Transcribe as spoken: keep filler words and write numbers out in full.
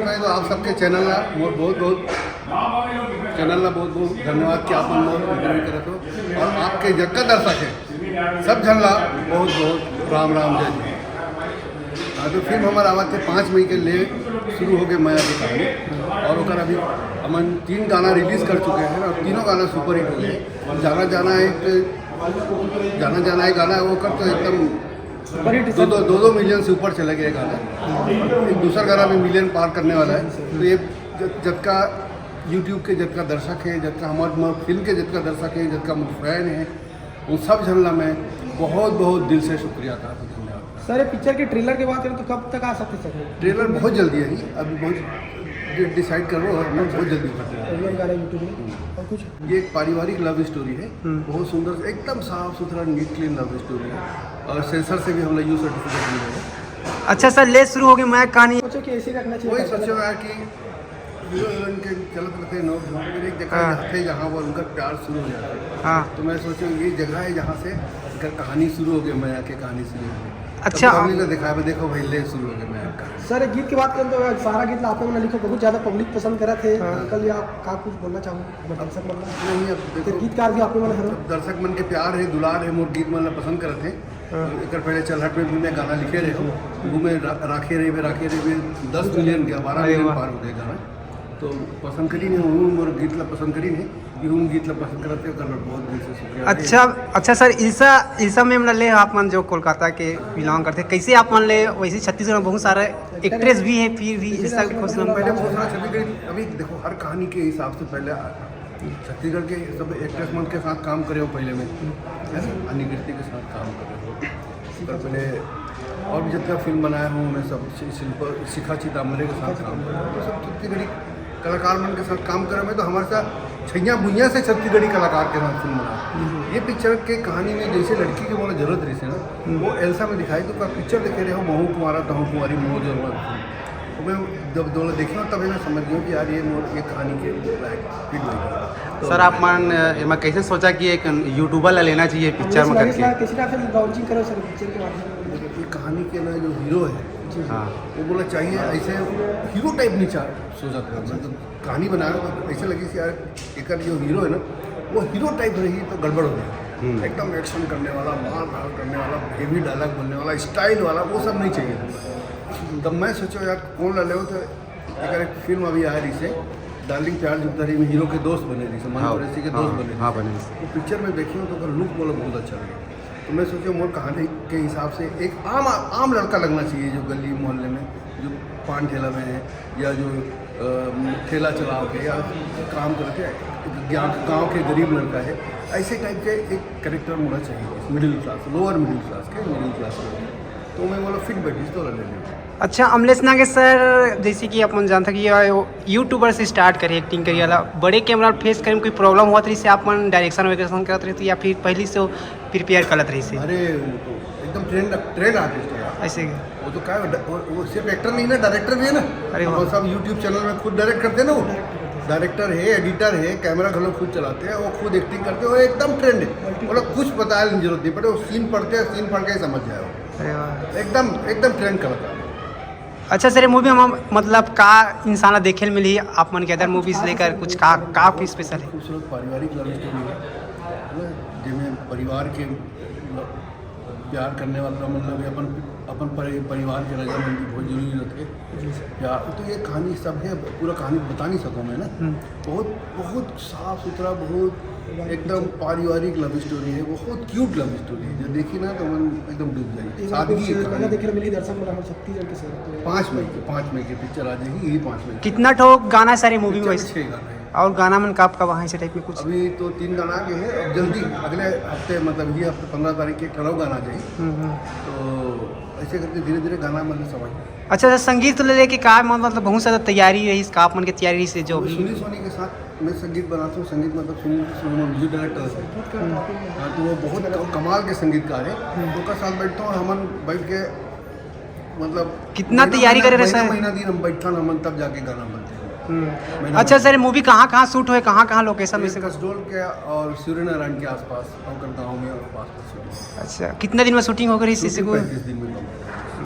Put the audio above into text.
तो आप सबके चैनल ला मोर बहुत बहुत, चैनल ला बहुत बहुत धन्यवाद कि आप मन मोर इंटरव्यू करत हो, और आपके जतका दर्शक है, सब झन ला बहुत बहुत राम राम, जय जय। हाँ, तो फिल्म हमार आवत है पाँच मई के ले शुरू हो गए मया के कहानी, और ओकर अभी हमन तीन गाना रिलीज कर चुके हैं और तीनों गाना सुपरहिट हो गए। जाना जाना एक, जाना जाना एक गाना है, ओकर तो एकदम दो दो दो दो मिलियन से ऊपर चले गए गाना। एक दूसरा गाना भी मिलियन पार करने वाला है। तो ये ज-, जतका यूट्यूब के जतका दर्शक है, जतका हमारे फिल्म के जतका दर्शक है, जतका मोर फैन है, उन सब झन ला मैं बहुत बहुत दिल से शुक्रिया करता हूँ, धन्यवाद। सर, ये पिक्चर के ट्रेलर के बात करें तो कब तक आ सकते सर? ट्रेलर बहुत जल्दी है, अभी बहुत डि-, डिसाइड कर रहे हो, बहुत जल्दी कर रहे हैं। ट्रेलर आ रहा है यूट्यूब में। और कुछ? ये एक पारिवारिक लव स्टोरी है, हम्म। बहुत सुंदर, एकदम साफ सुथरा, नीट क्लीन लव स्टोरी है, और सेंसर से भी हम लोग यू सर्टिफिकेट मिले हैं। अच्छा सर, ले शुरू हो गई मया के कहानी। सोचो कि ऐसे रखना चाहिए। वही सोचो यार कि हीरो हीरोइन के चलत रहते हैं नोक झोंक, फिर एक जगह हाँ। जाते हैं जहाँ वो उनका प्यार शुरू हो जाता है। हाँ। तो मैं सोचो ये जगह है जहाँ से अगर कहानी शुरू हो गई, मया के कहानी शुरू हो गई। अच्छा। तो हमने तो दिखाया, देखो भाई, ले शुरू हो गया मया का। सर, एक गीत की बात करें तो सारा गीत ला आप लोगों ने लिखो, बहुत ज़्यादा पब्लिक पसंद करा थे। हाँ। कल या आप का कुछ बोलना चाहूँगा, मतलब, दर्शक मतलब? नहीं, अब देखो, गीतकार भी आप लोगों ने हर अब दर्शक मन के प्यार है, दुलार है, मोर गीत मन ला पसंद करत है। हाँ। एकर पहले चलहट में भी मैं गाना लिखे रहे हूँ, वो मैं रा-, राखे रहे, राखे रहे, दस मिलियन गया, बारह अरे मिलियन वाह। पार हो गया गाना। तो पसंद करी नहीं हूँ, मोर गीत ला पसंद करी नहीं, कि हूँ गीत ला पसंद करते हो, कर बहुत दिल से शुक्रिया। अच्छा, अच्छा सर, ईसा, ईसा में हमला ले आप मन जो कोलकाता के बिलोंग करते, कैसे आप मन ले, वैसे छत्तीसगढ़ में बहुत सारे एक्ट्रेस भी है, फिर भी ईसा के खुश पहले बहुत सारा छत्तीसगढ़, अभी देखो, हर कहानी के हिसाब से पहले छत्तीसगढ़ के सब एक्ट्रेस मन के साथ काम करे हो पहले में, है ना, अनिकृति के साथ काम करे हो, ओकर पहले और भी जितना फिल्म बनाया हूँ मैं सब शि-, शिल्प, शिखा चितामरे के साथ काम करे हो, तो सब छत्तीसगढ़ी कलाकार मन के साथ काम करे में तो हमारे साथ छैया भुइया से छत्तीसगढ़ी कलाकार के साथ फिल्म बनाया। ये पिक्चर के कहानी में जैसे लड़की के मोला जरूरत रही है ना, वो एल्सा में दिखाई, तो पिक्चर देखे रहे हो, महू कुंवारा तहू कुंवारी, मोर जरूरत थी। तो मैं जब दोनों देखे हूँ, तभी मैं समझ गया कि यार, ये मोर, ये कहानी के लायक फिट बैठा। तो सर, आप मन, अ, एमा कैसे सोचा कि एक यूट्यूबर ला लेना चाहिए पिक्चर में करके? किसी तरह से लॉन्चिंग करो सर, पिक्चर के बारे में। ये कहानी के ना जो हीरो है, जी। हाँ। वो बोला चाहिए ऐसे हीरो टाइप नहीं चाह, सोचा था। मतलब, कहानी बनाया तो ऐसे लगी कि यार, एकर जो हीरो है ना, वो हीरो टाइप रही तो गड़बड़ हो गया। हम्म। एकदम एक्शन करने वाला, मार धाड़ करने वाला, हेवी डायलॉग बोलने वाला, स्टाइल वाला, वो सब नहीं चाहिए। तब मैं सोचा, यार, कौन ला ले, तो एकर एक फिल्म अभी आ रही से, डार्लिंग प्यार झुकता रही में हीरो के दोस्त बने रही से, मनु हाँ। कुरैशी के दोस्त हाँ, बने रही हाँ, से। बने रही से। वो पिक्चर में देखी हूँ तो ओकर लुक मोला बहुत अच्छा लगा। तो मैं सोचा, मोर कहानी के हिसाब से एक आम, आम लड़का लगना चाहिए, जो गली मोहल्ले में, जो पान ठेला में है, या जो, अ, ठेला चला के या काम करके गाँव, गाँव के गरीब लड़का है, ऐसे टाइप के एक कैरेक्टर होना चाहिए, middle class, lower middle class के, मिडिल क्लास के। तो मैं बोला, फिट बैठी तो ले लेंगे। अच्छा, अमलेश नागेश सर, जैसे कि अपन जानता कि ये यूट्यूबर से स्टार्ट करे, एक्टिंग करे वाला, बड़े कैमरा फेस करे में कोई प्रॉब्लम हुआ रही से, अपन डायरेक्शन वायरेक्शन करत रहे थे या फिर पहले से प्रिपेयर करत रही से? अरे, वो तो एकदम ट्रेंड, ट्रेंड आर्टिस्ट है यार। ऐसे क्या? वो तो क्या है, वो, वो सिर्फ एक्टर नहीं ना, डायरेक्टर भी है ना। अरे वाह। वो सब यूट्यूब चैनल में खुद डायरेक्ट करते हैं ना वो। डायरेक्टर है, एडिटर है, कैमरा घलो खुद चलाते हैं, वो खुद एक्टिंग करते हैं, वो एकदम ट्रेंड है। वो लोग कुछ बताने की जरूरत नहीं पड़े, वो सीन पढ़ते हैं, सीन पढ़ के ही समझ जाए वो। अरे वाह। एकदम, एकदम ट्रेंड कलाकार। अच्छा सर, ये मूवी में मतलब का इंसान ला देखे ल मिली आप मन के अदर मूवीज लेकर कुछ का, का स्पेशल है? खूबसूरत पारिवारिक लव स्टोरी है, है ना? जिसमें परिवार के प्यार करने वाला, मतलब, अपन, अपन परि-, परिवार के रजामंदी बहुत जरूरी रहते हैं। जी सर। प्यार, तो ये कहानी सब है, पूरा कहानी बता नहीं सकूँ मैं ना। हम्म। बहुत, बहुत साफ सुथरा, बहुत एकदम पारिवारिक लव स्टोरी है, बहुत क्यूट लव स्टोरी है। जो देखी ना तो मन एकदम डूब जाए। सादगी है कहानी। देखे मिली दर्शक बराबर छत्तीसगढ़ के सर। पाँच मई के, पाँच मई के पिक्चर आ जाएगी, यही पाँच मई। कितना ठो गाना है सारी मूवी में पिक्चर में वैसे? छः गाना है। और गाना मन का आपका वहाँ ऐसे टाइप में कुछ? अभी तो तीन गाना आ गए हैं, अब जल्दी अगले हफ्ते, मतलब ये हफ्ते पन्द्रह तारीख के एक ठहराव गाना आ जाएगी। हम्म, हम्म। तो ऐसे करके धीरे धीरे गाना मन सब आएगा। अच्छा, तो संगीत ले लेके का मतलब बहुत ज्यादा तैयारी रही, इसका आप मन के तैयारी से जो भी? सुनील सोनी के साथ मैं संगीत बनाता हूँ, संगीत मतलब सुनील सोनी म्यूजिक डायरेक्टर है। हम्म। हाँ, तो वो बहुत क-, कमाल के संगीतकार है। हम्म। उनका साथ बैठता हूँ और हमन बैठ के मतलब कितना महीना, तैयारी महीना, करे रहे महीना, सर? महीना दिन हम बैठता ना, हमन तब जाके गाना बनते हैं। हम्म। महीना अच्छा भर। सर, मूवी कहाँ कहाँ शूट हुए, कहाँ कहाँ लोकेशन ये में से? कसडोल के और सूर्यनारायण के आसपास, और गाँव में और पास पास शूटिंग। अच्छा, कितना दिन में शूटिंग हो गई इसी से? शूटिंग पैंतीस दिन में कम।